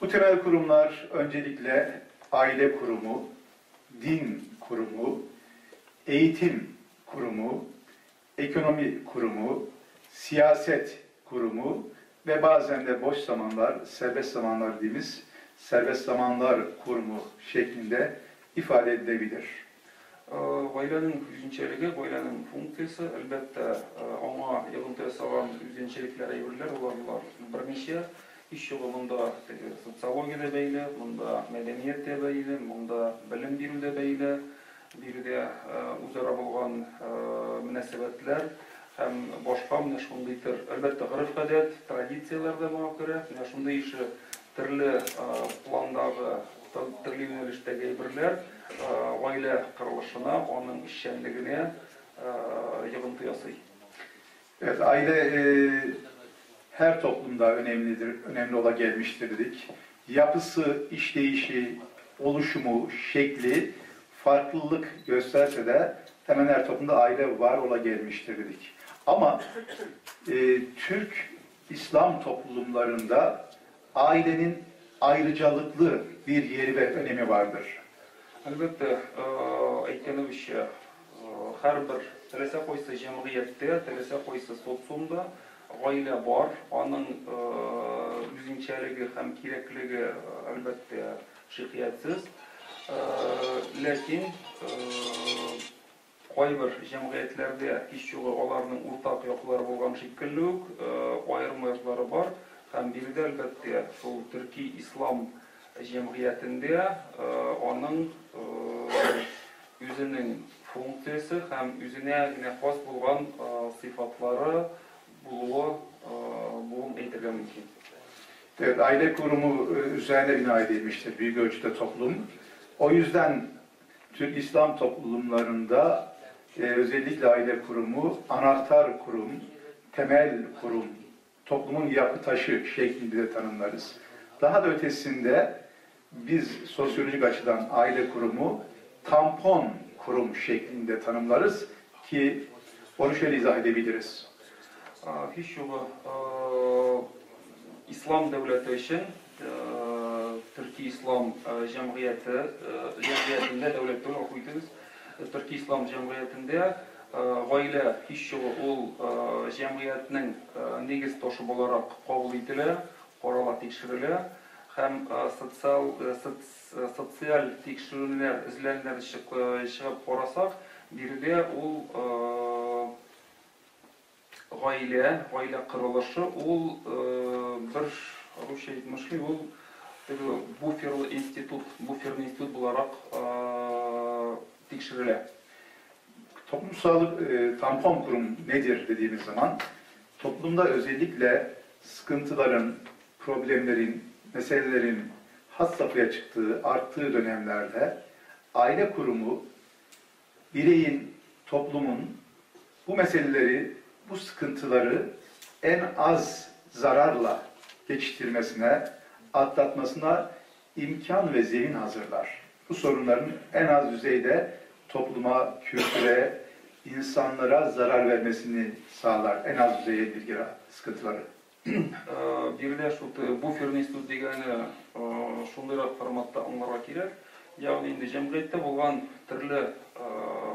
Bu temel kurumlar öncelikle aile kurumu, din kurumu, eğitim kurumu, ekonomi kurumu, siyaset kurumu ve bazen de boş zamanlar, serbest zamanlar dediğimiz serbest zamanlar kurumu şeklinde ifade edilebilir. Гаиләнең үзенчәлеге, гаиләнең функциясе, әлбәттә, аңа йогынты ясаган үзенчәлекләр, әйберләр, алар берничә. Һич югы монда теге социология дә бәйле, монда мәдәният тә бәйле, монда белем бирү дә бәйле, биредә үзара булган мөнәсәбәтләр һәм башка менә шундый төр, әлбәттә, гореф-гадәт, традицияләр дә моңа керә. Менә шундый ише төрле пландагы, төрле юнәлештәге әйберләр гаилә корылышына, аның эшчәнлегенә йогынты ясый. Evet, aile her toplumda önemlidir, önemli ola gelmiştir dedik. Yapısı, işleyişi, oluşumu, şekli farklılık gösterse de hemen her toplumda aile var ola gelmiştir dedik. Ama Türk İslam toplumlarında ailenin ayrıcalıklı bir yeri ve önemi vardır. Әлбәттә, әйткәнебезчә, һәрбер теләсә кайсы җәмгыятьтә, теләсә кайсы социумда гаилә бар, аның үзенчәлеге һәм кирәклеге, әлбәттә, шикаятьсез. Ләкин кайбер җәмгыятьләрдә һич югы аларның уртак яклары булган шикелле үк, аерым яклары бар. Һәм биредә, әлбәттә, шул төрки ислам җәмгыятендә аның үзенең функциясе һәм үзенә генә хас булган сыйфатлары булуы булуын әйтергә мөмкин. Evet, aile kurumu üzerine bina edilmiştir büyük ölçüde toplum. O yüzden Türk İslam toplumlarında özellikle aile kurumu, anahtar kurum, temel kurum, toplumun yapı taşı şeklinde de tanımlarız. Daha da ötesinde biz sosyolojik açıdan aile kurumu tampon kurum şeklinde tanımlarız ki onu şöyle izah edebiliriz. Һич югы ислам дәүләте өчен төрки ислам җәмгыяте җәмгыятендә дәүләт түгел, гафу итегез, төрки ислам җәмгыятендә гаилә һич югы ул җәмгыятьнең нигез ташы буларак кабул ителә, карала, тикшерелә һәм социаль тикшерүләр, эзләнүләр чыгып карасак, биредә ул гаилә, гаилә корылышы ул бер русча әйтмешли, ул теге буферлы институт, буферный институт буларак тикшерелә. Toplumsal tampon kurum nedir dediğimiz zaman toplumda özellikle sıkıntıların, problemlerin, meselelerin had safhaya çıktığı, arttığı dönemlerde aile kurumu bireyin, toplumun bu meseleleri, bu sıkıntıları en az zararla geçiştirmesine, atlatmasına imkan ve zemin hazırlar. Bu sorunların en az düzeyde topluma, kültüre, insanlara zarar vermesini sağlar. En az düzeye indirger sıkıntıları. Биредә шул буферный институт дигәне шундыйрак форматта аңларга кирәк. Ягъни инде җәмгыятьтә булган төрле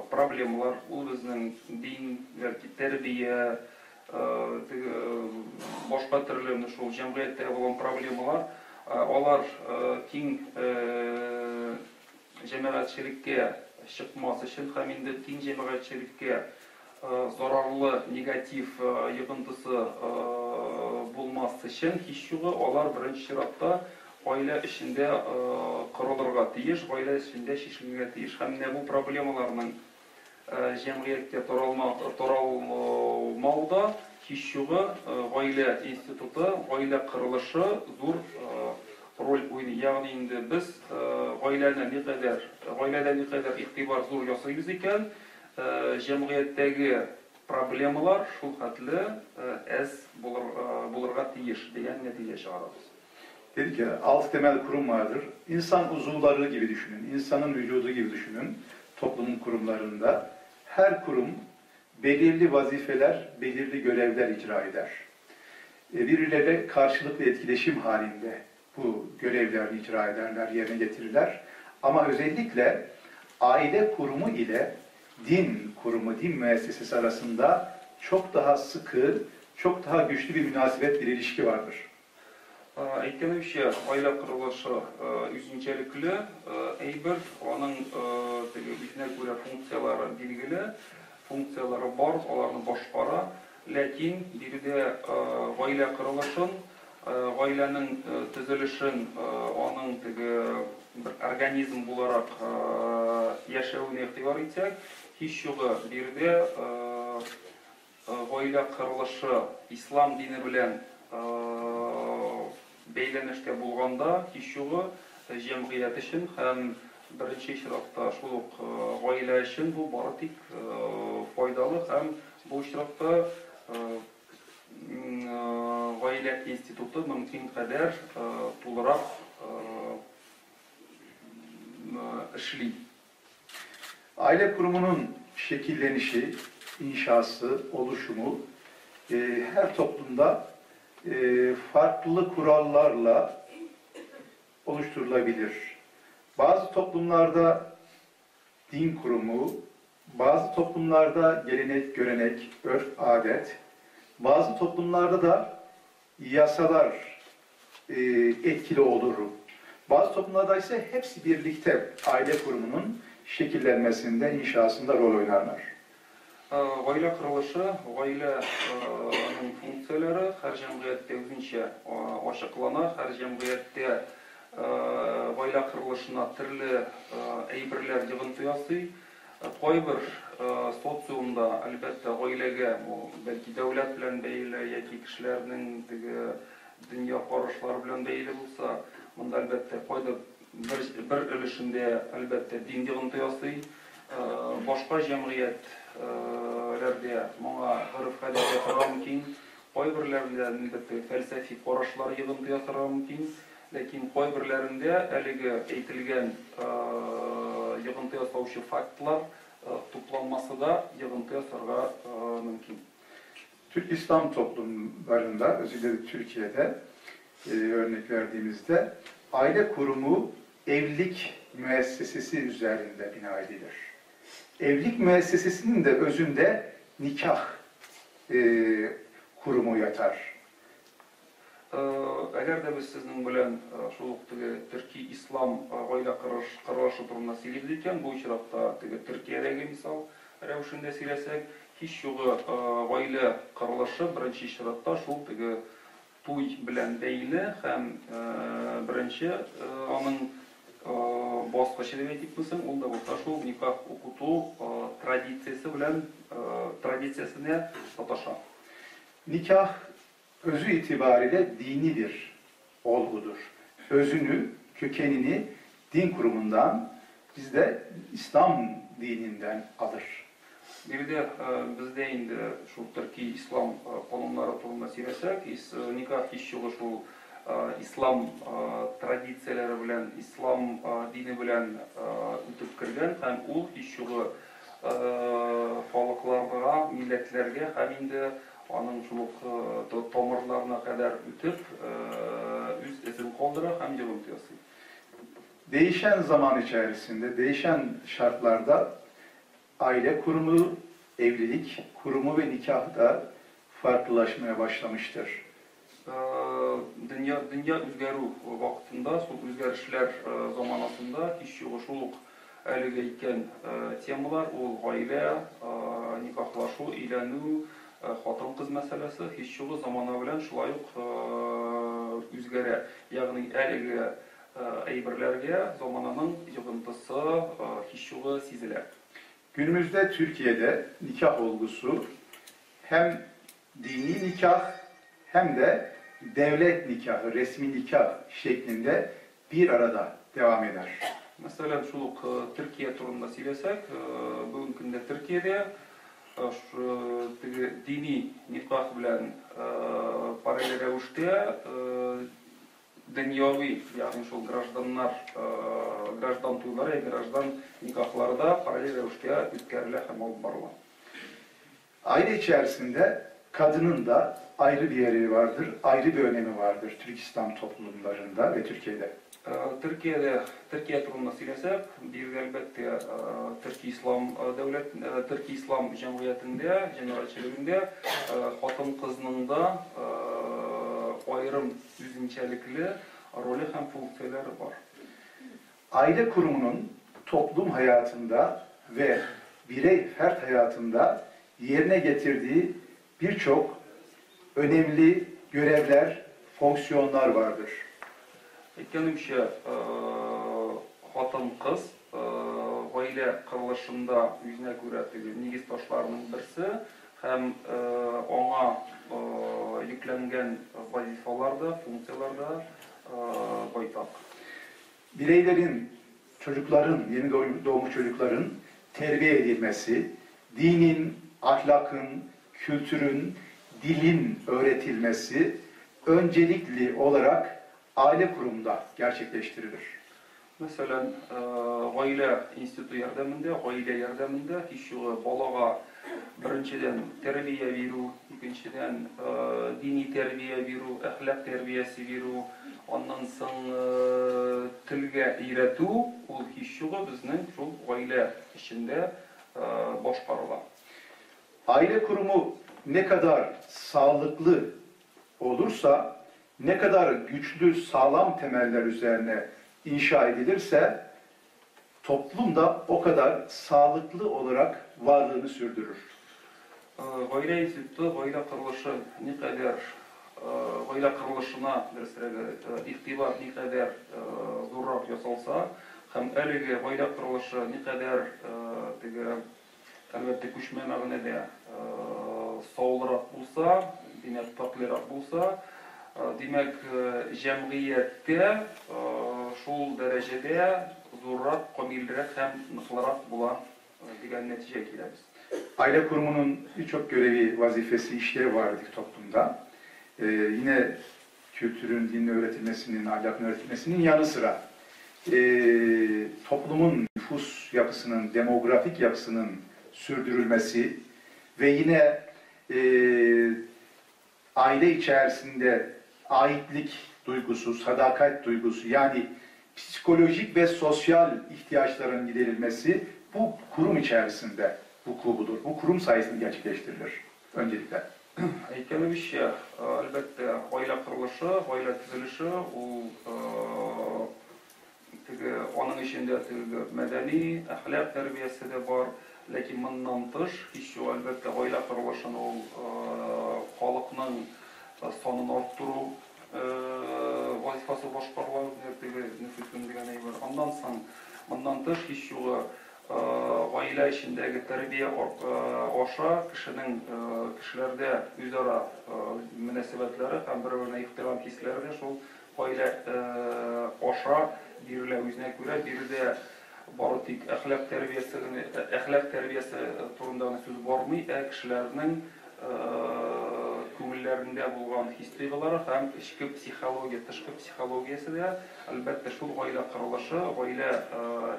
проблемалар, ул безнең дин, бәлки тәрбия, теге башка төрле менә шул җәмгыятьтә булган проблемалар, алар киң җәмәгатьчелеккә чыкмас өчен һәм инде киң җәмәгатьчелеккә зарарлы негатив йогынтысы булмас өчен һич югы алар беренче чиратта гаилә эчендә корылырга тиеш, гаилә эчендә чишелергә тиеш. Һәм менә бу проблемаларның җәмгыятькә таралмауда һич югы гаилә институты, гаилә корылышы зур роль уйный. Ягъни инде без гаиләне никадәр, гаиләдә никадәр игътибар зур ясыйбыз икән, җәмгыятьтәге проблемалар шул хәтле әз булырга тиеш дигән нәтиҗә чыгарабыз. Dedik ya, altı temel kurum vardır. İnsan uzuvları gibi düşünün, insanın vücudu gibi düşünün toplumun kurumlarında. Her kurum belirli vazifeler, belirli görevler icra eder. Birbirleriyle karşılıklı etkileşim halinde bu görevlerini icra ederler, yerine getirirler. Ama özellikle aile kurumu ile din kurumu, din müessesesi arasında çok daha sıkı, çok daha güçlü bir münasebet, bir ilişki vardır. Әйткәнемчә, гаилә корылышы үзенчәлекле әйбер, аның теге үзенә күрә функцияләре билгеле, функцияләре бар, аларны башкара. Ләкин биредә гаилә корылышын, гаиләнең төзелешен, аның теге бер организм буларак яшәвенә игътибар итсәк, һич югы биредә гаилә корылышы ислам дине белән бәйләнештә булганда, һич югы җәмгыять өчен һәм беренче чиратта шул ук гаилә өчен бу бары тик файдалы һәм бу очракта гаилә институты мөмкин кадәр тулырак эшли. Aile kurumunun şekillenişi, inşası, oluşumu her toplumda farklı kurallarla oluşturulabilir. Bazı toplumlarda din kurumu, bazı toplumlarda gelenek, görenek, örf, adet, bazı toplumlarda da yasalar etkili olur. Bazı toplumlarda ise hepsi birlikte aile kurumunun şekillenmesinde, inşasında rol oynarlar. Гаилә корылышы, гаиләнең функцияләре һәр җәмгыятьтә үзенчә ачыклана, һәр җәмгыятьтә гаилә корылышына төрле әйберләр йогынты ясый. Кайбер социумда, әлбәттә, гаиләгә, бәлки дәүләт белән бәйле яки кешеләрнең теге дөнья карашлары белән бәйле булса, монда әлбәттә кайда бер өлешендә әлбәттә дин йогынты ясый. Башка җәмгыятьләрдә моңа гореф-гадәт ясарга мөмкин, кайберләрендә әлбәттә фәлсәфи карашлар йогынты ясарга мөмкин, ләкин кайберләрендә әлеге әйтелгән йогынты ясаучы фактлар тупланмасы да йогынты ясарга мөмкин. Türk İslam toplumlarında, özellikle Türkiye'de örnek verdiğimizde aile kurumu evlilik müessesesi üzerinde bina edilir. Evlilik müessesesinin de özünde nikah kurumu yatar. Әгәр дә без сезнең белән шул ук теге төрки ислам гаилә корылышы турында сөйлибез икән, бу очракта теге Төркиядәге мисал рәвешендә сөйләсәк, һич югы гаилә корылышы беренче чиратта шул теге туй белән бәйле һәм беренче аның баскычы дип әйтик булсын, ул да булса шул никах укыту традициясе белән традициясенә тоташа. Nikah özü itibariyle dini bir olgudur. Özünü, kökenini din kurumundan, bizde İslam dininden alır. Биредә бездә инде шул төрки ислам кануннары турында сөйләсәк, никах һич югы шул ислам традицияләре белән, ислам дине белән үтеп кергән һәм ул һич югы халыкларга, милләтләргә һәм инде аның шул ук тамырларына кадәр үтеп, үз эзен калдыра һәм йогынты ясый. Değişen zaman içerisinde, değişen şartlarda aile kurumu, evlilik kurumu ve nikah da farklılaşmaya başlamıştır. Дөнья үзгәрү вакытында, шул үзгәрешләр заманасында һич югы шул ук әлеге әйткән темалар, ул гаилә, никахлашу, өйләнү, хатын-кыз мәсьәләсе һич югы замана белән шулай ук үзгәрә. Ягъни әлеге әйберләргә замананың йогынтысы һич югы сизелә. Günümüzde Türkiye'de nikah olgusu hem dini nikah hem de devlet nikahı, resmi nikah şeklinde bir arada devam eder. Мәсәлән, шул ук Төркия турында сөйләсәк, бүгенге көндә Төркиядә теге дини никах белән параллель рәвештә дөньяви, ягъни шул гражданнар, граждан туйлары, граждан никахлары да параллель рәвештә үткәрелә һәм алып барыла. Aile içerisinde Kadının da ayrı bir yeri vardır, ayrı bir önemi vardır Türk İslam toplumlarında ve Türkiye'de. Türkiye'de, Türkiye турында сөйләсәк, биредә әлбәттә Төрки Ислам дәүләт, Төрки Ислам җәмгыятендә, җәмәгатьчелегендә хатын-кызның да аерым үзенчәлекле роле һәм функцияләре бар. Aile kurumunun toplum hayatında ve birey fert hayatında yerine getirdiği birçok önemli görevler, fonksiyonlar vardır. Әйткәнемчә, хатын-кыз гаилә корылышында үзенә күрә теге нигез ташларының берсе һәм аңа йөкләнгән вазифалар да, функцияләр дә байтак. Bireylerin, çocukların, yeni doğmuş çocukların terbiye edilmesi, dinin, ahlakın, kültürün, dilin öğretilmesi öncelikli olarak aile kurumunda gerçekleştirilir. Мәсәлән, гаилә институты ярдәмендә, гаилә ярдәмендә һич югы балага беренчедән тәрбия бирү, икенчедән дини тәрбия бирү, әхлак тәрбиясе бирү, аннан соң телгә өйрәтү, ул һич югы безнең шул гаилә эчендә башкарыла. Aile kurumu ne kadar sağlıklı olursa, ne kadar güçlü, sağlam temeller üzerine inşa edilirse, toplum da o kadar sağlıklı olarak varlığını sürdürür. Гаилә институты, гаилә корылышы никадәр, гаилә корылышына дөресрәге игътибар никадәр зуррак ясалса, һәм әлеге гаилә корылышы никадәр теге әлбәттә күчмә мәгънәдә саулырак булса, димәк пакьлерак булса, димәк җәмгыятьтә шул дәрәҗәдә зуррак, камилрәк һәм ныклырак була дигән нәтиҗәгә киләбез. Aile kurumunun birçok görevi, vazifesi, işlevi vardır toplumda. Yine kültürün, dinin öğretilmesinin, ahlakın öğretilmesinin yanı sıra toplumun nüfus yapısının, demografik yapısının sürdürülmesi ve yine aile içerisinde aitlik duygusu, sadakat duygusu, yani psikolojik ve sosyal ihtiyaçların giderilmesi bu kurum içerisinde vuku bulur. Bu kurum sayesinde gerçekleştirilir öncelikle. Әйткәнебезчә, әлбәттә, гаилә корылышы, гаилә төзелеше ул теге аның эчендә теге мәдәни, әхлак тәрбиясе дә бар, ләкин моннан тыш һич юк, әлбәттә, гаилә корылышын ул халыкның санын арттыру вазифасы башкарыла, теге нөфүсен дигән әйбер. Аннан соң моннан тыш һич югы гаилә эчендәге тәрбия аша кешенең кешеләрдә үзара мөнәсәбәтләре һәм бер-беренә ихтирам хисләре дә шул гаилә аша бирелә. Үзенә күрә биредә бары тик әхлак тәрбиясе генә, әхлак тәрбиясе турында гына сүз бармый, ә кешеләрнең күңелләрендә булган хис-тойгылары һәм эчке психология, тышкы психологиясе дә әлбәттә шул гаилә корылышы, гаилә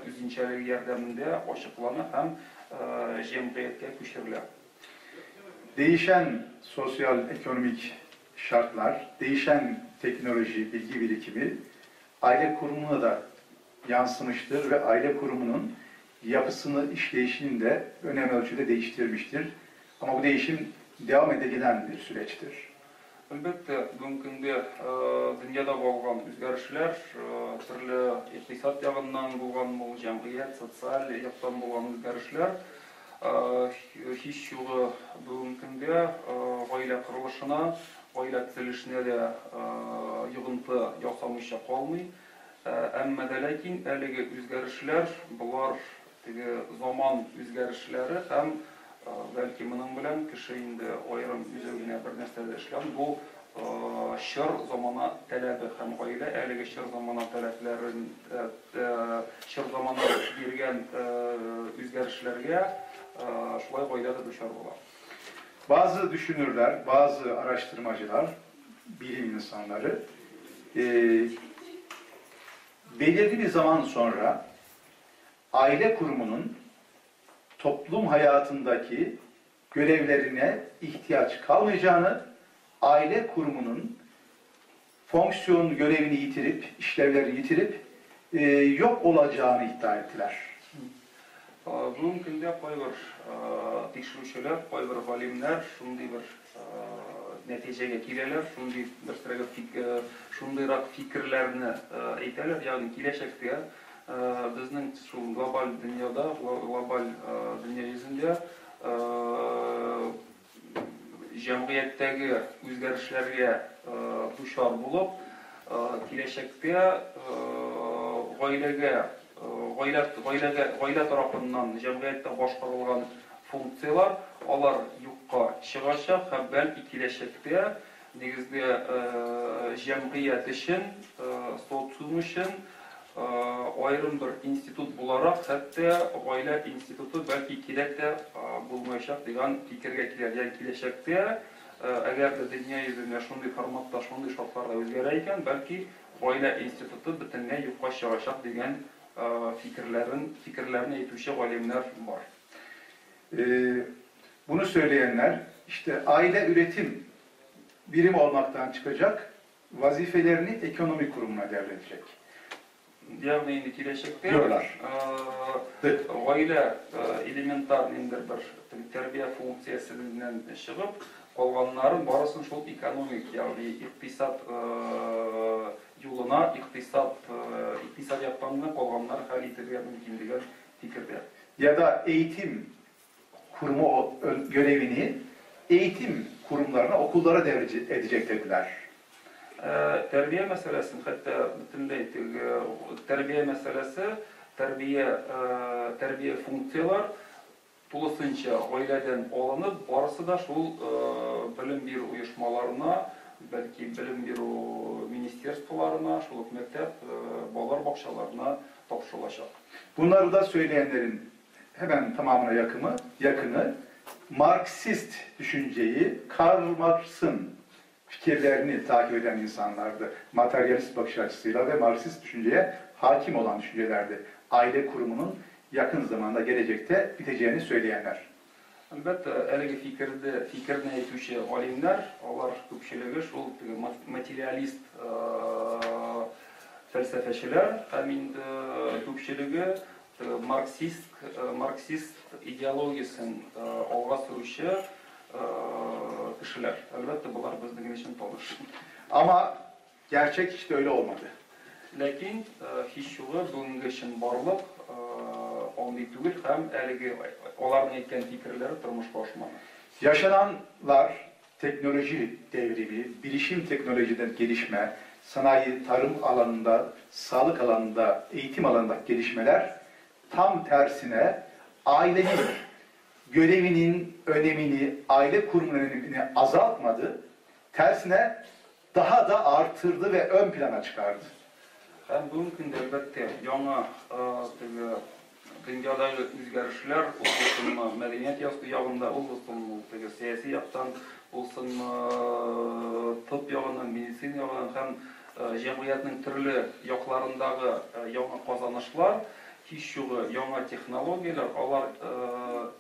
үзенчәлеге ярдәмендә ачыклана һәм җәмгыятькә күчерелә. Değişen sosyal ekonomik şartlar, değişen teknoloji, bilgi birikimi aile kurumuna da yansımıştır ve aile kurumunun yapısını, işleyişini de önemli ölçüde değiştirmiştir. Ama bu değişim devam edegelen bir süreçtir. Әлбәттә, бүгенге көндә дөньяда булган үзгәрешләр, төрле икътисад ягыннан булган, ул җәмгыять, социаль яктан булган үзгәрешләр, һич югы бүгенге көндә гаилә корылышына, гаилә төзелешенә дә йогынты ясамыйча калмый. Әмма дә ләкин әлеге үзгәрешләр, болар теге заман үзгәрешләре һәм бәлки моның белән кеше инде аерым үзе генә бер нәрсә дә эшләми. Бу чор замана таләбе һәм гаилә әлеге чор замана таләпләрен, чор заманы биргән үзгәрешләргә шулай гаилә дә дучар була. Bazı düşünürler, bazı araştırmacılar, bilim insanları belirli bir zaman sonra aile kurumunun toplum hayatındaki görevlerine ihtiyaç kalmayacağını, aile kurumunun fonksiyon görevini yitirip, işlevlerini yitirip yok olacağını iddia ettiler. Бүгенге көндә кайбер тикшерүчеләр, кайбер галимнәр шундый бер нәтиҗәгә киләләр, шундый бер шундыйрак фикерләрне әйтәләр, ягъни киләчәктә безнең шул глобаль дөньяда, глобаль дөнья йөзендә җәмгыятьтәге үзгәрешләргә дучар булып, киләчәктә гаиләгә гаилә тарафыннан җәмгыятьтә башкарылган функцияләр алар юкка чыгачак һәм бәлки киләчәктә нигездә җәмгыять өчен, социум өчен аерым бер институт буларак, хәтта гаилә институты бәлки кирәк тә булмаячак дигән фикергә килә. Ягъни киләчәктә әгәр дә дөнья йөзендә шундый форматта, шундый шартларда үзгәрә икән, бәлки гаилә институты бөтенләй юкка чыгачак дигән fikirlerini әйтүче галимнәр бар. Bunu söyleyenler işte aile üretim birimi olmaktan çıkacak, vazifelerini ekonomi kurumuna devredecek. Ягъни инде киләчәктә Diyorlar. Гаилә элементар ниндидер бер тәрбия функциясеннән чыгып, калганнарын барысын шул экономик, ягъни икътисад юлына, икътисад яктан гына калганнар хәл итәргә мөмкин дигән фикердә. Ya da eğitim kurumu görevini eğitim kurumlarına, okullara devredecek dediler. Тәрбия мәсьәләсен, хәтта бөтенләй тәрбия мәсьәләсе, тәрбия функцияләр тулысынча гаиләдән алынып, барысы да шул белем бирү оешмаларына, бәлки белем бирү министерстволарына, шул ук мәктәп, балалар бакчаларына тапшырылачак. Bunları da söyleyenlerin hemen tamamına yakını Marksist düşünceyi, Karl Marx'ın fikirlerini takip eden insanlardı. Materyalist bakış açısıyla ve Marksist düşünceye hakim olan düşüncelerdi. Aile kurumunun yakın zamanda gelecekte biteceğini söyleyenler. Әлбәттә, әлеге фикерне әйтүче галимнәр, алар күпчелеге шул материалист фәлсәфәчеләр һәм инде күпчелеге марксист идеологиясен алга сөрүче кешеләр. Әлбәттә, болар безнең өчен таныш. Ama gerçek işte öyle olmadı. Ләкин һич югы бүгенге чынбарлык андый түгел һәм әлеге аларның әйткән фикерләре тормышка ашмады. Yaşananlar teknoloji devrimi, bilişim teknolojiden gelişme, sanayi, tarım alanında, sağlık alanında, eğitim alanında gelişmeler tam tersine ailenin görevinin önemini, aile kurumunun önemini azaltmadı. Tersine daha da artırdı ve ön plana çıkardı. Һәм бүгенге көндә әлбәттә яңа теге дөньядагы үзгәрешләр, ул булсынмы мәдәният ягында, ул булсынмы теге сәяси яктан, булсынмы тып ягыннан, медицина ягыннан һәм җәмгыятьнең төрле якларындагы яңа казанышлар, һич югы яңа технологияләр, алар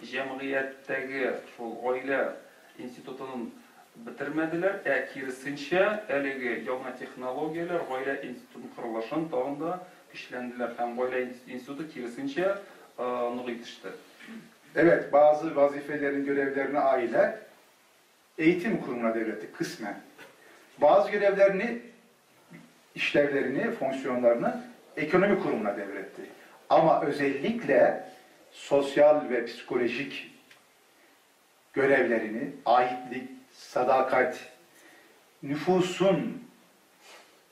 җәмгыятьтәге шул гаилә институтын бетермәделәр, ә киресенчә әлеге яңа технологияләр гаилә институтының корылышын тагын да көчләнделәр һәм гаилә институты киресенчә ныгый төште. Evet, bazı vazifelerin görevlerini aile eğitim kurumuna devretti kısmen. Bazı görevlerini, işlevlerini, fonksiyonlarını ekonomi kurumuna devretti. Ama özellikle sosyal ve psikolojik görevlerini, aitlik, sadakat, nüfusun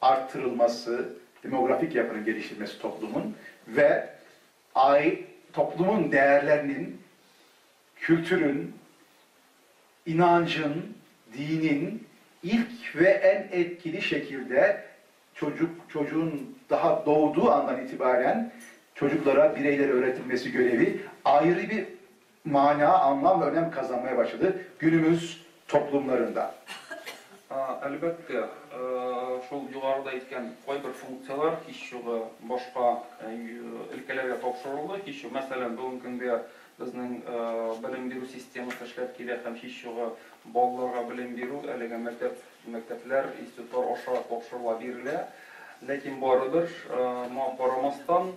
arttırılması, demografik yapının geliştirilmesi toplumun ve toplumun değerlerinin, kültürün, inancın, dinin ilk ve en etkili şekilde çocuğun daha doğduğu andan itibaren çocuklara, bireylere öğretilmesi görevi ayrı bir mana, anlam ve önem kazanmaya başladı günümüz toplumlarında. Әлбәттә, шул югарыда әйткән кайбер функцияләр һич югы башка өлкәләргә тапшырылды. Һич югы, мәсәлән, бүгенге көндә Безнең белем бирү системасы эшләп килә һәм һич югы балаларга белем бирү әлеге мәктәпләр, институтлар аша тапшырыла бирелә. Ләкин барыбер моңа карамастан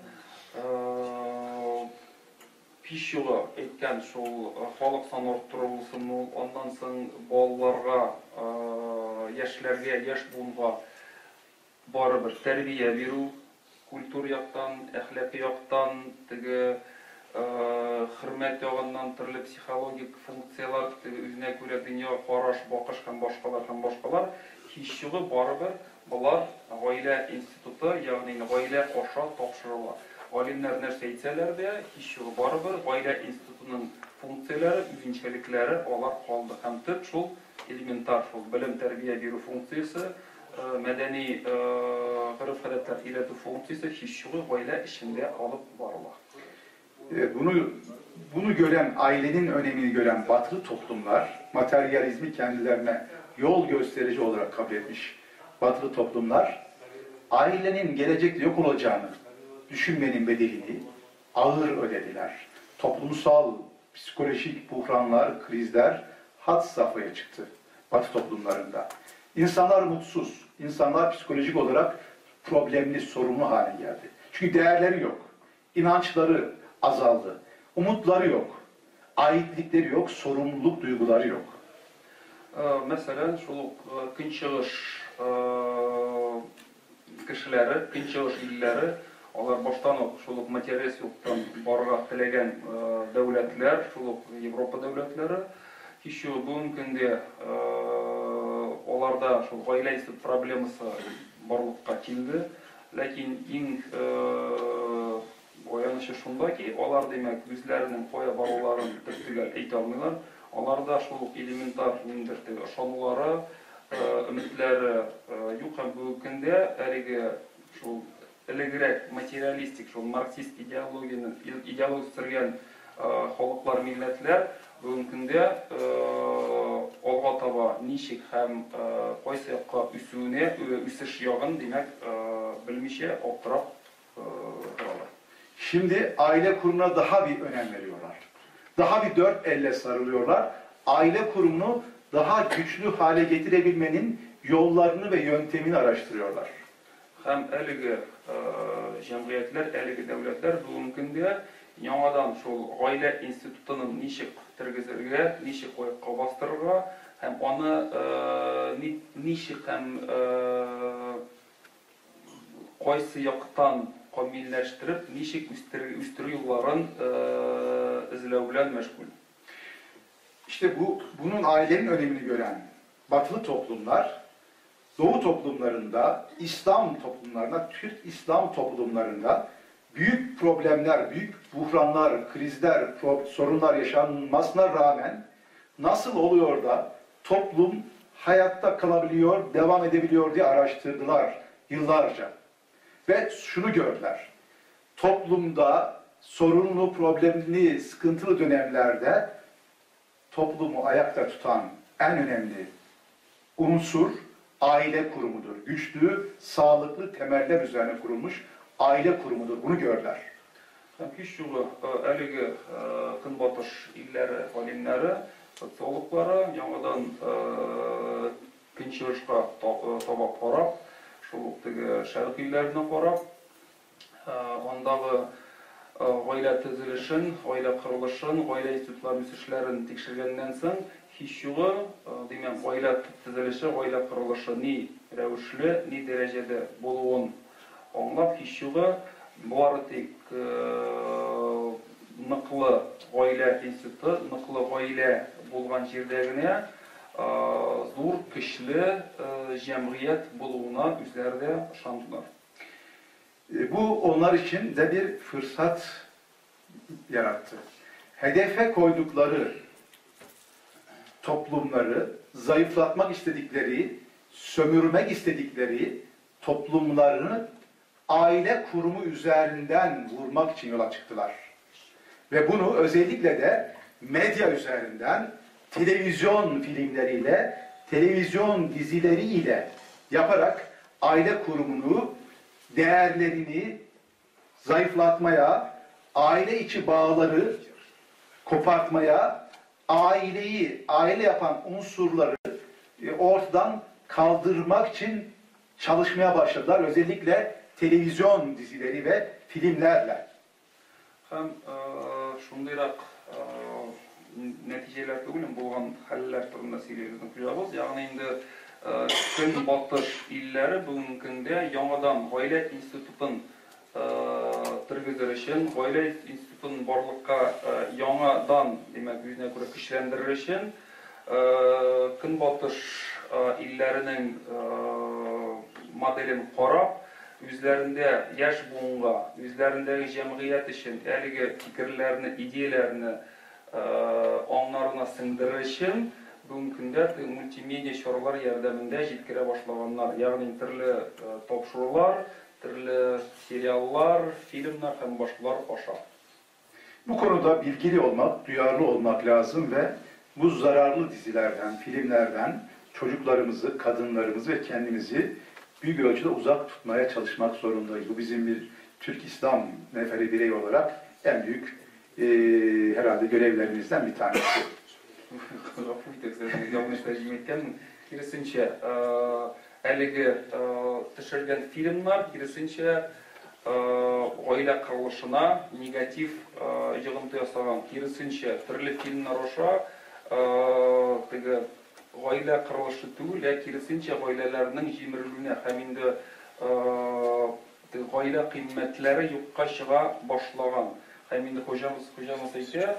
һич югы әйткән шул халык саны арттыру булсын ул, аннан соң балаларга, яшьләргә, яшь буынга барыбер тәрбия бирү, культур яктан, әхлаки яктан, теге хөрмәт ягыннан төрле психологик функциялар, теге үзенә күрә дөнья караш, бакыш һәм башкалар һәм башкалар, һич югы барыбер болар гаилә институты, ягъни гаилә аша тапшырыла. Галимнәр нәрсә әйтсәләр дә, һич югы барыбер гаилә институтының функцияләре, үзенчәлекләре алар калды. Һәм төп шул элементар шул белем тәрбия бирү функциясе, мәдәни гореф-гадәтләр өйрәтү функциясе һич югы гаилә эчендә алып барыла. Bunu gören, ailenin önemini gören batılı toplumlar, materyalizmi kendilerine yol gösterici olarak kabul etmiş batılı toplumlar, ailenin gelecekte yok olacağını düşünmenin bedelini ağır ödediler. Toplumsal, psikolojik buhranlar, krizler had safhaya çıktı batı toplumlarında. İnsanlar mutsuz, insanlar psikolojik olarak problemli, sorunlu hale geldi. Çünkü değerleri yok, inançları azaldı, umutları yok, aitlikleri yok, sorumluluk duyguları yok. Мәсәлән, шул ук көнчыгыш кешеләре, көнчыгыш илләре, алар баштан ук шул ук материалист юктан барырга теләгән дәүләтләр, шул ук Европа дәүләтләре, һич югы бүгенге көндә аларда шул гаилә институт проблемасы барлыкка килде. Ләкин иң аянычы шунда ки, алар димәк үзләренең кая баруларын төп-төгәл әйтә алмыйлар. Аларда шул ук элементар ниндидер теге ышанулары, өметләре юк һәм бүгенге көндә әлеге шул элегрәк материалистик, шул марксист идеологияне, идеология үстергән халыклар, милләтләр бүгенге көндә алга таба ничек һәм кайсы якка үсүенә, үсеш ягын, димәк, белмичә аптырап торалар. Şimdi aile kurumuna daha bir önem veriyorlar. Daha bir dört elle sarılıyorlar. Aile kurumunu daha güçlü hale getirebilmenin yollarını ve yöntemini araştırıyorlar. Һәм әлеге җәмгыятьләр, әлеге дәүләтләр бүгенге көндә яңадан шул гаилә институтының ничек тергезергә, ничек аякка бастырырга һәм аны ничек һәм кайсы яктан камилләштереп, ничек үстерү юлларын эзләү белән мәшгуль. İşte bunun ailenin önemini gören batılı toplumlar, Doğu toplumlarında, İslam toplumlarında, Türk İslam toplumlarında büyük problemler, büyük buhranlar, krizler, sorunlar yaşanmasına rağmen nasıl oluyor da toplum hayatta kalabiliyor, devam edebiliyor diye araştırdılar yıllarca. Ve şunu gördüler, toplumda sorunlu, problemli, sıkıntılı dönemlerde toplumu ayakta tutan en önemli unsur aile kurumudur. Güçlü, sağlıklı temeller üzerine kurulmuş aile kurumudur. Bunu gördüler. Һәм һич югы әлеге Көнбатыш илләре галимнәре, социологлары яңадан Көнчыгышка таба карап, шул ук теге шәрык илләренә карап, андагы гаилә төзелешен, гаилә корылышын, гаилә институтлары үсешләрен тикшергәннән соң, һич югы, димәк, гаилә төзелеше, гаилә корылышы ни рәвешле, ни дәрәҗәдә булуын аңлап, һич югы бары тик ныклы гаилә институты, ныклы гаилә булган җирдә генә зур, көчле җәмгыять булуына үзләре дә ышандылар. Bu onlar için de bir fırsat yarattı. Hedefe koydukları toplumları, zayıflatmak istedikleri, sömürmek istedikleri toplumlarını aile kurumu üzerinden vurmak için yola çıktılar. Ve bunu özellikle de medya üzerinden, televizyon filmleriyle, televizyon dizileriyle yaparak aile kurumunu, değerlerini zayıflatmaya, aile içi bağları kopartmaya, aileyi, aile yapan unsurları ortadan kaldırmak için çalışmaya başladılar. Özellikle televizyon dizileri ve filmlerle. Һәм шундыйрак нәтиҗәләр түгел, булган хәлләр турында сөйли безнең хуҗабыз. Ягъни инде Көнбатыш илләре бүгенге көндә яңадан гаилә институтын тергезер өчен, гаилә институтын барлыкка яңадан, димәк, үзенә күрә көчләндерер өчен Көнбатыш илләренең моделен карап, үзләрендә яшь буынга, үзләрендәге җәмгыять өчен әлеге фикерләрне, идеяләрне аңнарына сеңдерер өчен бүгенге көндә мультимедиа чаралар ярдәмендә җиткерә башлаганнар. Ягъни төрле тапшырулар, төрле сериаллар, фильмнар һәм башкалар аша. Bu konuda bilgili olmak, duyarlı olmak lazım ve bu zararlı dizilerden, filmlerden çocuklarımızı, kadınlarımızı ve kendimizi büyük ölçüde uzak tutmaya çalışmak zorundayız. Bu bizim bir Türk İslam neferi birey olarak en büyük herhalde görevlerimizden bir tanesi. Гафу итегез, ялгыш тәрҗемә иткәнмен. Киресенчә, әлеге төшерелгән фильмнар, киресенчә, гаилә корылышына негатив йогынты ясаган. Киресенчә, төрле фильмнар аша теге гаилә корылышы түгел, ә киресенчә гаиләләрнең җимерелүенә һәм инде теге гаилә кыйммәтләре юкка чыга башлаган. Һәм инде хуҗабыз әйтә,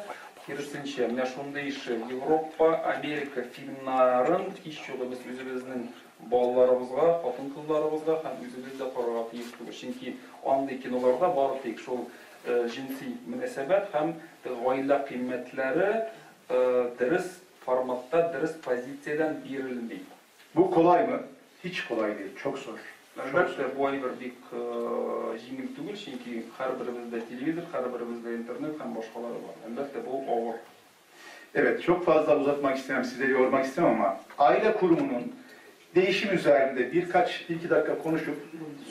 киресенчә, менә шундый ише Европа, Америка фильмнарын һич югы без үзебезнең балаларыбызга, хатын-кызларыбызга һәм үзебез дә карарга тиеш түгел. Чөнки андый киноларда бары тик шул җенси мөнәсәбәт һәм гаилә кыйммәтләре дөрес форматта, дөрес позициядән бирелми. Bu kolay mı? Hiç kolay değil, çok zor. Әлбәттә, бу әйбер бик җиңел түгел, чөнки һәрберебездә телевизор, һәрберебездә интернет һәм башкалары бар. Әлбәттә, бу авыр. Evet, çok fazla uzatmak istemem, sizleri yormak istemem ama aile kurumunun değişim üzerinde birkaç, bir iki dakika konuşup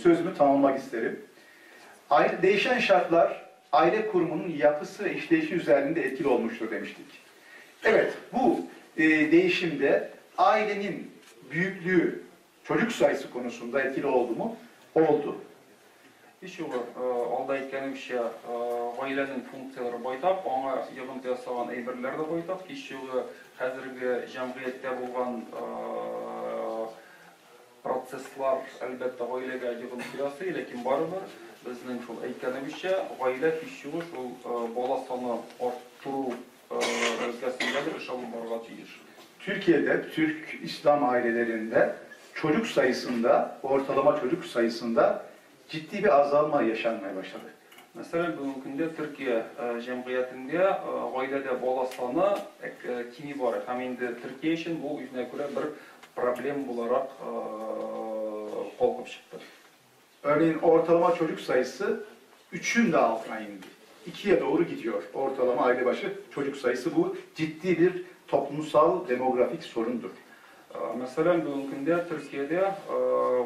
sözümü tamamlamak isterim. Aile, değişen şartlar aile kurumunun yapısı ve işleyişi üzerinde etkili olmuştur demiştik. Evet, bu değişimde ailenin büyüklüğü, çocuk sayısı konusunda etkili oldu mu? Oldu. Һич югы, алда әйткәнемчә, гаиләнең функцияләре байтак, аңа йогынты ясаган әйберләр дә байтак. Һич югы, хәзерге җәмгыятьтә булган процесслар әлбәттә гаиләгә йогынты ясый, ләкин барыбер безнең шул әйткәнебезчә, гаилә һич югы шул бала саны арттыру өлкәсендә эш алып барырга тиеш. Türkiye'de Türk İslam ailelerinde çocuk sayısında, ortalama çocuk sayısında ciddi bir azalma yaşanmaya başladı. Мәсәлән, бүгенге көндә Төркия җәмгыятендә гаиләдә бала саны кими бара. Һәм инде Төркия өчен бу үзенә күрә бер проблем буларак калкып чыкты. Örneğin ortalama çocuk sayısı 3'ün de altına indi. 2'ye doğru gidiyor ortalama aile başı çocuk sayısı. Bu ciddi bir toplumsal demografik sorundur. Мәсәлән, бүгенге көндә Төркиядә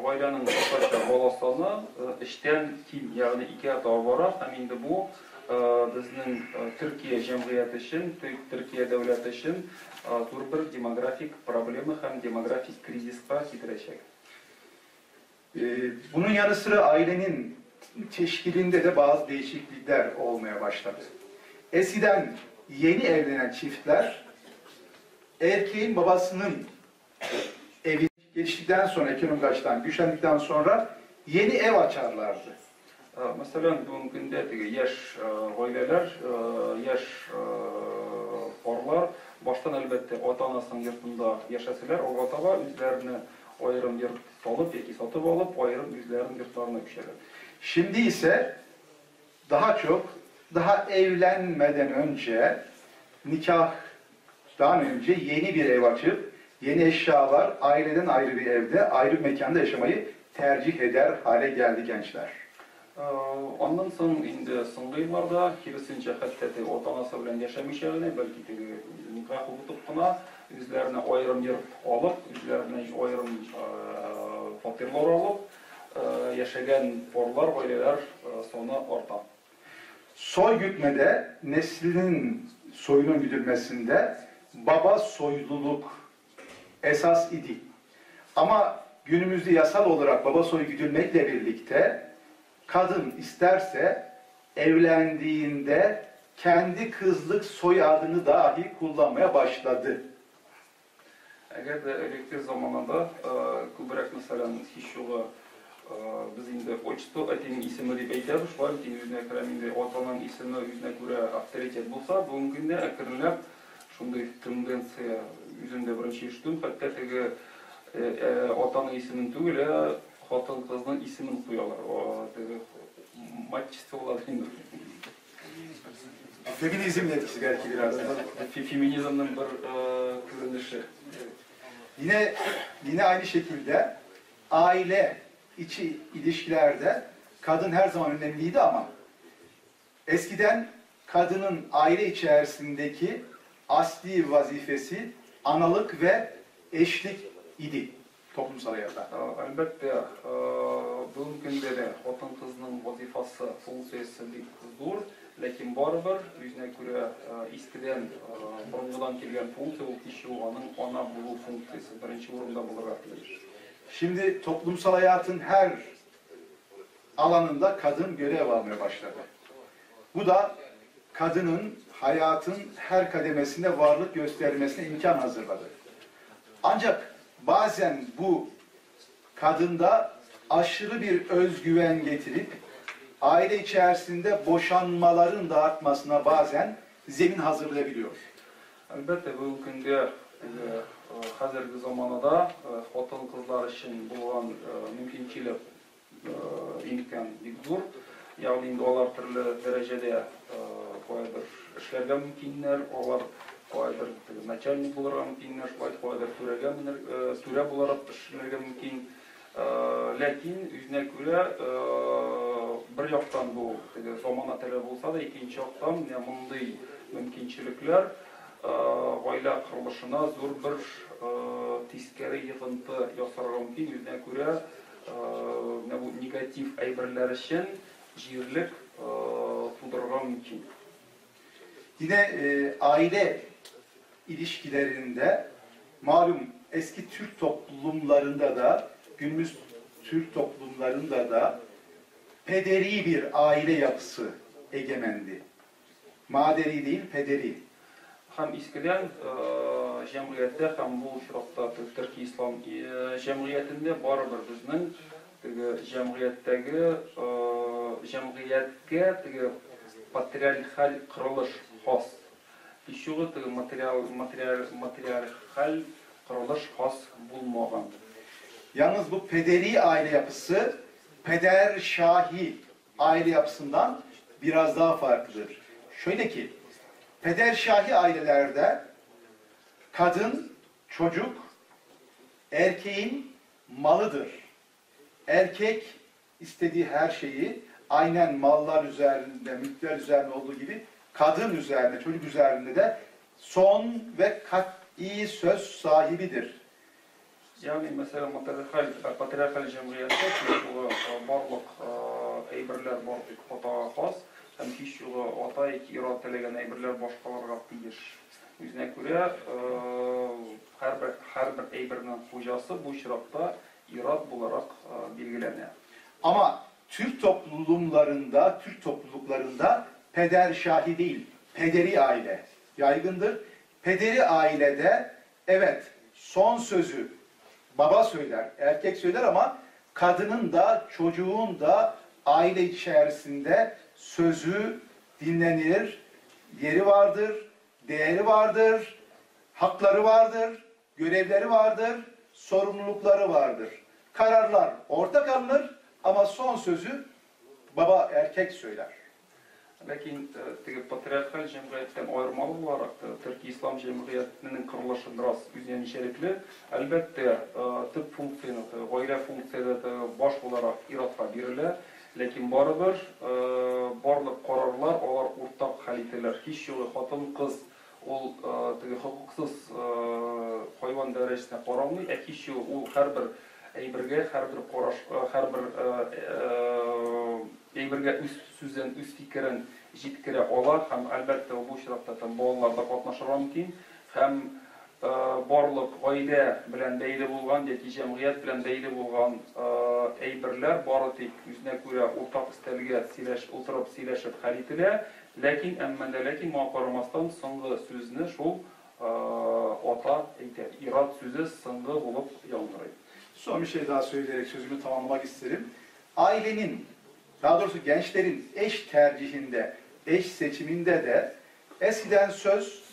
гаиләнең уртача бала саны 3тән ким, ягъни 2-гә таба бара. Һәм инде бу безнең Төркия җәмгыяте өчен, Төркия дәүләте өчен зур бер демографик проблема һәм демографик кризиска китерәчәк. Bunun yanı sıra ailenin teşkilinde de bazı değişiklikler olmaya başladı. Eskiden yeni evlenen çiftler erkeğin babasının evi geliştikten sonra, ekonomik açıdan güçlendikten sonra yeni ev açarlardı. Мәсәлән, бүгенге көндә теге яшь гаиләләр, яшь парлар баштан әлбәттә ата-анасының йортында яшәсәләр, алга таба үзләренә аерым йорт салып яки сатып алып, аерым үзләренең йортларына күчәләр. Şimdi ise daha çok, daha evlenmeden önce, nikahtan önce yeni bir ev açıp, yeni eşyalar, aileden ayrı bir evde, ayrı bir mekanda yaşamayı tercih eder hale geldi gençler. Аннан соң инде соңгы елларда киресенчә хәтта теге ата-анасы белән яшәмичә генә, бәлки теге никах укытып кына үзләренә аерым йорт алып, үзләренә аерым фатирлар алып яшәгән парлар, гаиләләр саны арта. Soy gütmede neslinin soyunun güdülmesinde baba soyluluk esas idi. Ama günümüzde yasal olarak baba soyu güdülmekle birlikte kadın isterse evlendiğinde kendi kızlık soyadını dahi kullanmaya başladı. Әгәр дә элекке заманада күбрәк, мәсәлән, һич югы без инде отчество әтинең исеме дип әйтәбез, шулай бит инде үзенә күрә инде атаның исеме үзенә күрә авторитет булса, бүгенге көндә әкренләп шундый тенденция үзем дә беренче ишетүем, хәтта теге атаның исемен түгел, ә хатын-кызның исемен куялар. Теге матчество була инде. Feminizmin etkisi belki biraz da. Feminizmның бер күренеше. Yine aynı şekilde aile içi ilişkilerde kadın her zaman önemliydi ama eskiden kadının aile içerisindeki asli vazifesi analık ve eşlik idi toplumsal hayatta. Әлбәттә, бүгенге көндә дә хатын-кызның вазифасы, функциясе бик зур, ләкин барыбер үзенә күрә искедән, борынгыдан килгән функция ул һич югы аның ана булу функциясе беренче урында булырга тиеш. Şimdi toplumsal hayatın her alanında kadın görev almaya başladı. Bu da kadının hayatın her kademesinde varlık göstermesine imkan hazırladı. Ancak bazen bu kadında aşırı bir özgüven getirip aile içerisinde boşanmaların da artmasına bazen zemin hazırlayabiliyor. Әлбәттә, бүгенге көндә хәзерге заманада хатын-кызлар өчен булган мөмкинчелек имкан бик зур. Ягъни инде алар төрле дәрәҗәдә каядыр эшләргә мөмкиннәр, алар каядыр начальник булырга мөмкиннәр, шулай каядыр түрәгә түрә буларак эшләргә мөмкин. Ләкин үзенә күрә бер яктан бу теге замана таләбе булса да, икенче яктан менә мондый мөмкинчелекләр гаилә корылышына зур бер тискәре йогынты ясарга мөмкин. Үзенә күрә менә бу негатив әйберләр өчен җирлек тудырырга мөмкин. Yine aile ilişkilerinde malum eski Türk toplumlarında da günümüz Türk toplumlarında da pederi bir aile yapısı egemendi. Maderi değil, pederi. Һәм искедән җәмгыятьтә һәм бу очракта төрки ислам җәмгыятендә барыбер безнең теге җәмгыятьтәге җәмгыятькә теге патриархаль корылыш хас. Һич югы теге материаль корылыш хас булмаган. Yalnız bu pederi aile yapısı peder şahi aile yapısından biraz daha farklıdır. Şöyle ki, peder şahi ailelerde kadın, çocuk, erkeğin malıdır. Erkek istediği her şeyi aynen mallar üzerinde, mülkler üzerinde olduğu gibi kadın üzerinde, çocuk üzerinde de son ve kat'i söz sahibidir. Ягъни, мәсәлән, патриархаль җәмгыятьтә барлык әйберләр бар тик атага хас, һәм һич югы ата яки ир-ат теләгән әйберләр башкаларга тиеш. Үзенә күрә һәрбер әйбернең хуҗасы бу очракта ир-ат буларак билгеләнә. Ama Türk toplumlarında, Türk topluluklarında peder şahi değil, pederi aile yaygındır. Pederi ailede evet son sözü baba söyler, erkek söyler ama kadının da çocuğun da aile içerisinde sözü dinlenir, yeri vardır, değeri vardır, hakları vardır, görevleri vardır, sorumlulukları vardır. Kararlar ortak alınır ama son sözü baba erkek söyler. Ләкин теге патриархаль җәмгыятьтән аермалы буларак, төрки ислам җәмгыятенең корылышы бераз үзенчәлекле. Әлбәттә, төп функцияне, гаилә функциясе баш буларак ир-атка бирелә, ләкин барыбер барлык карарлар алар уртак хәл ителәләр. Һич югы хатын-кыз ул теге хокуксыз хайван дәрәҗәсенә карамый, ә һич югы ул һәрбер әйбергә, һәрбер караш, һәрбер әйбергә үз сүзен, үз фикерен җиткерә ала һәм әлбәттә бу очракта там балалар да катнашырга мөмкин һәм барлык гаилә белән бәйле булган яки җәмгыять белән бәйле булган әйберләр бары тик үзенә күрә уртак өстәлгә утырып сөйләшеп хәл ителә, ләкин әмма дә ләкин моңа карамастан соңгы сүзне шул ата әйтә. Ират сүзе соңгы булып яңгырый. Son bir şey daha söyleyerek sözümü tamamlamak isterim. Ailenin, daha doğrusu gençlerin eş tercihinde, eş seçiminde de eskiden söz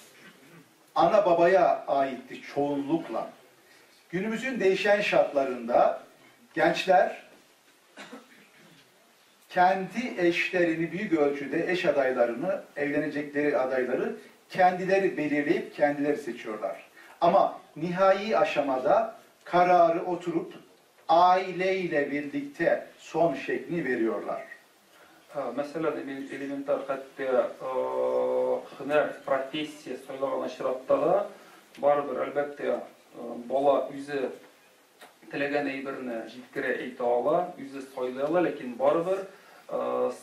ana babaya aitti çoğunlukla. Günümüzün değişen şartlarında gençler kendi eşlerini büyük ölçüde eş adaylarını, evlenecekleri adayları kendileri belirleyip kendileri seçiyorlar. Ama nihai aşamada kararı oturup aileyle birlikte son şeklini veriyorlar. Мәсәлән, элементар хәтта һөнәр, профессия сайлаган очракта да барыбер әлбәттә бала үзе теләгән әйберне җиткерә әйтә ала, үзе сайлый ала, ләкин барыбер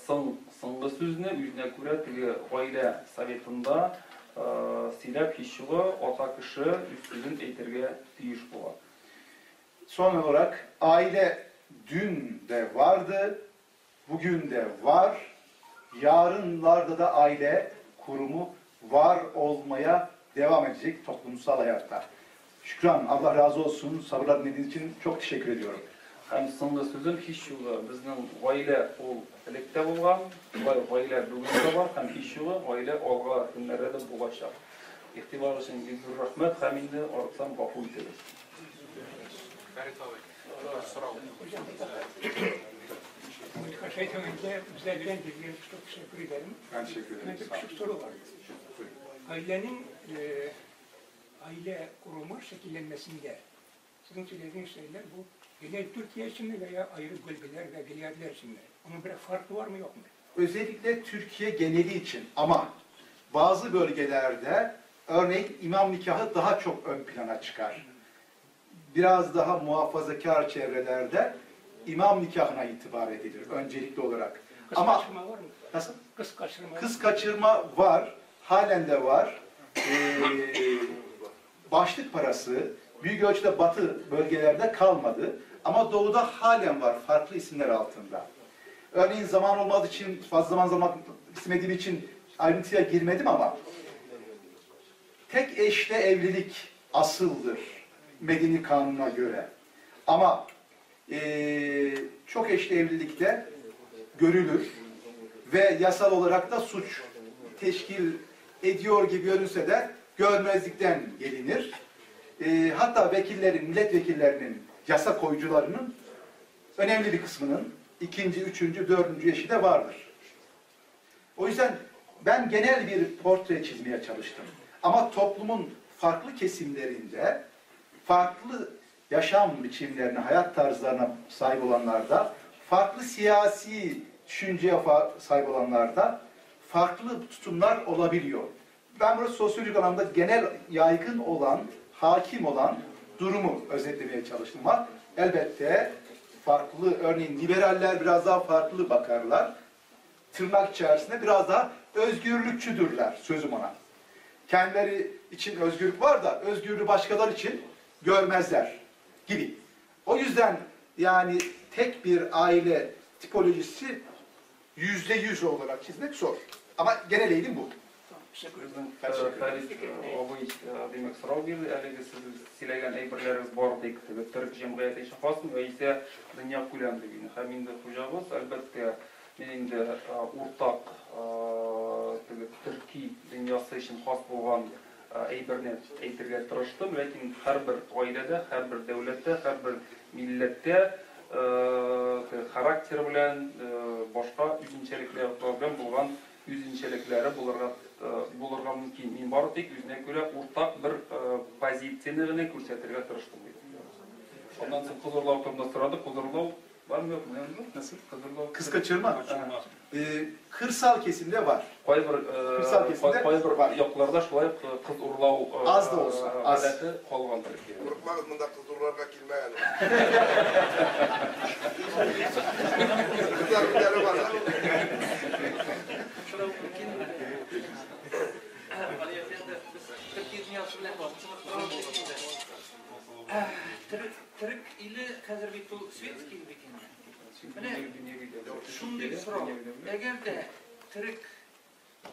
соңгы сүзне үзенә күрә теге гаилә советында сөйләп һич югы ата кеше үз сүзен әйтергә тиеш була. Son olarak aile dün de vardı, bugün de var, yarınlarda da aile kurumu var olmaya devam edecek toplumsal hayatta. Şükran, Allah razı olsun. Sabırla dinlediğiniz için çok teşekkür ediyorum. Һәм соңгы сүзем һич югы безнең гаилә ул элек тә булган, гаилә бүген дә бар һәм һич югы гаилә алга көннәрдә дә булачак. Игътибар өчен бик зур рәхмәт һәм инде артсам гафу итегез. Ferit abi, сорау. Münakaşayı önce bize veren bilgiler çok teşekkür ederim. Ben teşekkür ederim. Bir küçük soru var. Ailenin aile kurumu şekillenmesinde sizin söylediğiniz şeyler bu genel Türkiye için mi veya ayrı bölgeler ve vilayetler için mi? Onun bir farkı var mı yok mu? Özellikle Türkiye geneli için ama bazı bölgelerde örneğin imam nikahı daha çok ön plana çıkar. Biraz daha muhafazakar çevrelerde imam nikahına itibar edilir öncelikli olarak. Kız ama kaçırma var mı? Nasıl? Kız kaçırma. Kız kaçırma var, halen de var. Başlık parası büyük ölçüde batı bölgelerde kalmadı ama doğuda halen var farklı isimler altında. Örneğin zaman olmadığı için, fazla zaman istemediğim için ayrıntıya girmedim ama tek eşle evlilik asıldır Medeni Kanun'a göre. Ama çok eşli evlilikte görülür ve yasal olarak da suç teşkil ediyor gibi görünse de görmezlikten gelinir. Hatta vekillerin, milletvekillerinin, yasa koyucularının önemli bir kısmının ikinci, üçüncü, dördüncü eşi de vardır. O yüzden ben genel bir portre çizmeye çalıştım. Ama toplumun farklı kesimlerinde, farklı yaşam biçimlerine, hayat tarzlarına sahip olanlarda, farklı siyasi düşünceye sahip olanlarda farklı tutumlar olabiliyor. Ben burada sosyolojik alanda genel yaygın olan, hakim olan durumu özetlemeye çalıştım ama elbette farklı, örneğin liberaller biraz daha farklı bakarlar. Tırnak içerisinde biraz daha özgürlükçüdürler sözüm ona. Kendileri için özgürlük var da özgürlüğü başkaları için görmezler gibi. O yüzden yani tek bir aile tipolojisi %100 olarak çizmek zor. Ama genel eğilim bu. Фәрит абый димәк сорау бирде. Әлеге сез сөйләгән әйберләрегез бары тик төрек җәмгыяте өчен хасмы яисә дөнья күләм дигән. Һәм инде хуҗабыз әлбәттә мин инде уртак теге төрки дөньясы өчен хас булган әйберне әйтергә тырыштым, ләкин һәрбер гаиләдә, һәрбер дәүләттә, һәрбер милләттә характер белән башка үзенчәлекләр белән булган үзенчәлекләре булырга мөмкин. Мин бары тик үзенә күрә уртак бер позицияне генә күрсәтергә тырыштым. Аннан соң кыз урлау турында сорады. Кыз урлау var mı yok mu? Nasıl? Kız urlaw. Kız kaçırma. Kırsal kesimde var. Кайбер Kırsal kesimde кайбер var. якларда шулай кыз урлау Az da olsa, az. гадәте калгандыр. Курыкмагыз, монда кыз урларга килмәгән. Кызлар үзләре бара. бит ул светский бит инде. Менә шундый сорау. Әгәр дә төрек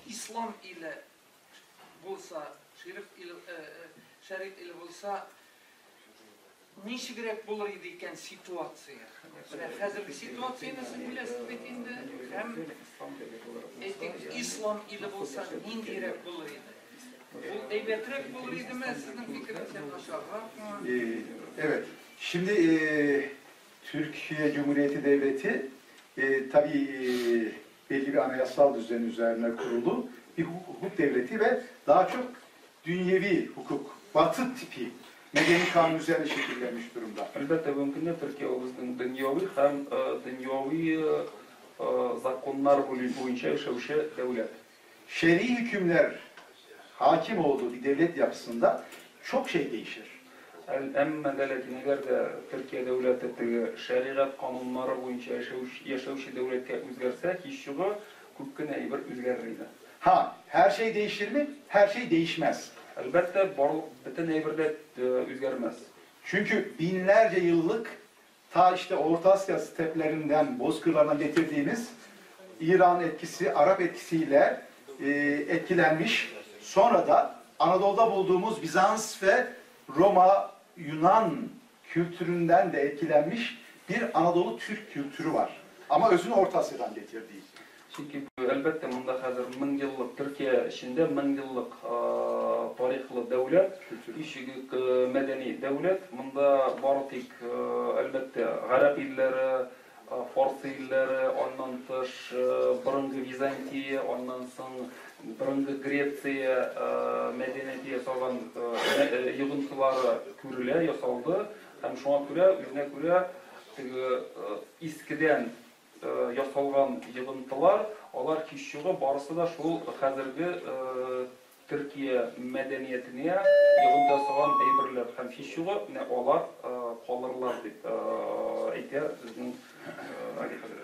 ислам иле булса, шериф иле, шәрик иле булса, ничегрәк булыр иде икән ситуация? Менә хәзерге ситуацияне сез беләсез бит инде. Һәм әйтик, ислам иле булса, ниндирәк булыр иде? Ул әйбәтрәк булыр идеме, сезнең фикерегезчә, начарракмы? Evet. Şimdi Türkiye Cumhuriyeti Devleti tabii belli bir anayasal düzen üzerine kurulu bir hukuk devleti ve daha çok dünyevi hukuk, Batı tipi medeni kanun üzerine şekillenmiş durumda. Әлбәттә, бүгенге көндә Төркия ул безнең дөньяви һәм дөньяви законнар буенча яшәүче дәүләт. Şer'i hükümler hakim olduğu bir devlet yapısında çok şey değişir. Әмма дә ләкин әгәр дә Төркия дәүләте теге шәригать кануннары буенча яшәүче дәүләткә үзгәрсә, һич югы күп кенә әйбер үзгәрер иде. Ha, her şey değişir mi? Her şey değişmez. Әлбәттә, барлык бөтен әйбер дә үзгәрмәс. Çünkü binlerce yıllık ta işte Orta Asya steplerinden, bozkırlarından getirdiğimiz İran etkisi, Arap etkisiyle etkilenmiş. Sonra da Anadolu'da bulduğumuz Bizans ve Roma, Yunan kültüründen de etkilenmiş bir Anadolu Türk kültürü var. Ama özünü Orta Asya'dan getirdiği. Чөнки әлбәттә монда хәзер 1000 еллык Төркия эчендә 1000 еллык тарихлы дәүләт, ишеге мәдәни дәүләт. Монда бары тик әлбәттә гарәп илләре, фарсы илләре, аннан тыш борынгы Византия, аннан соң борынгы Греция мәдәнияте ясалган йогынтылары күрелә, ясалды. Һәм шуңа күрә, үзенә күрә теге искедән ясалган йогынтылар, алар һич югы барысы да шул хәзерге Төркия мәдәниятенә йогынты ясаган әйберләр һәм һич югы менә алар калырлар дип әйтә безнең Али хәзрәт.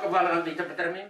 Башка барлыгын әйтеп бетермим.